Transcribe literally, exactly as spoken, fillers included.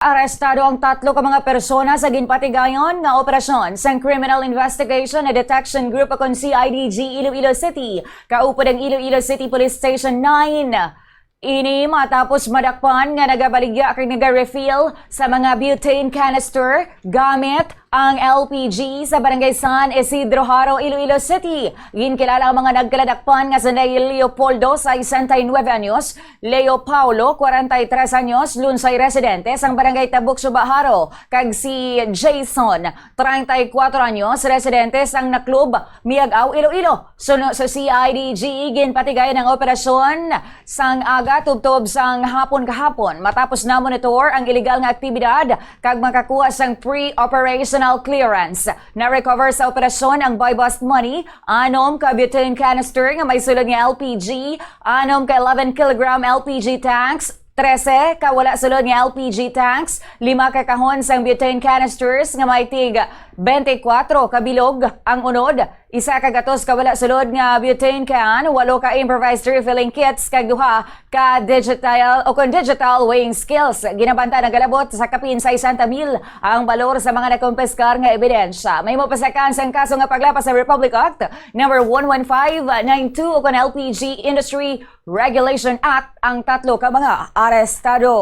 Arestado ang tatlo ka mga persona sa ginpatigayon nga operasyon sang Criminal Investigation and Detection Group o kon C I D G Iloilo City. Kaupod ang Iloilo City Police Station nine. Ini matapos madakpan nga nagabaligya kag nagarefill sa mga butane canister gamit ang L P G sa Barangay San Isidro Jaro, Iloilo City. Ginkilala ang mga nagkaladakpan nga si Leopoldo, sesenta y nueve anyos, Leo Paulo, kwarenta y tres anyos, Lunsay residente sang Barangay Tabuk, Suba, Jaro, kag si Jason, treinta y cuatro anyos, residente sang Naclub, Miag-ao, Iloilo. Suno sa C I D G, ginpatigayon ang operasyon sang aga tubtob sang hapon kahapon, matapos na-monitor ang illegal nga aktibidad kag makakuha sang pre-operational clearance. Na-recover sa operasyon ang buy-bust money, anom ka butane canister nga may sulod nga L P G, anom ka eleven kilogram L P G tanks, trese ka wala sulod nga L P G tanks, lima ka kahon sang butane canisters nga may tig twenty-four ka bilog ang unod, isa ka gatos ka wala sulod nga butane can, walo ka improvised refilling kits, kag duha ka digital o kon digital weighing scales. Ginabanta nagalabot sa kapin sesenta mil ang balor sa mga nakumpiskar nga ebidensya. May mapasakan sang kaso nga paglapas sa Republic Act number one one five nine two o kon L P G Industry Regulation Act ang tatlo ka mga arestado.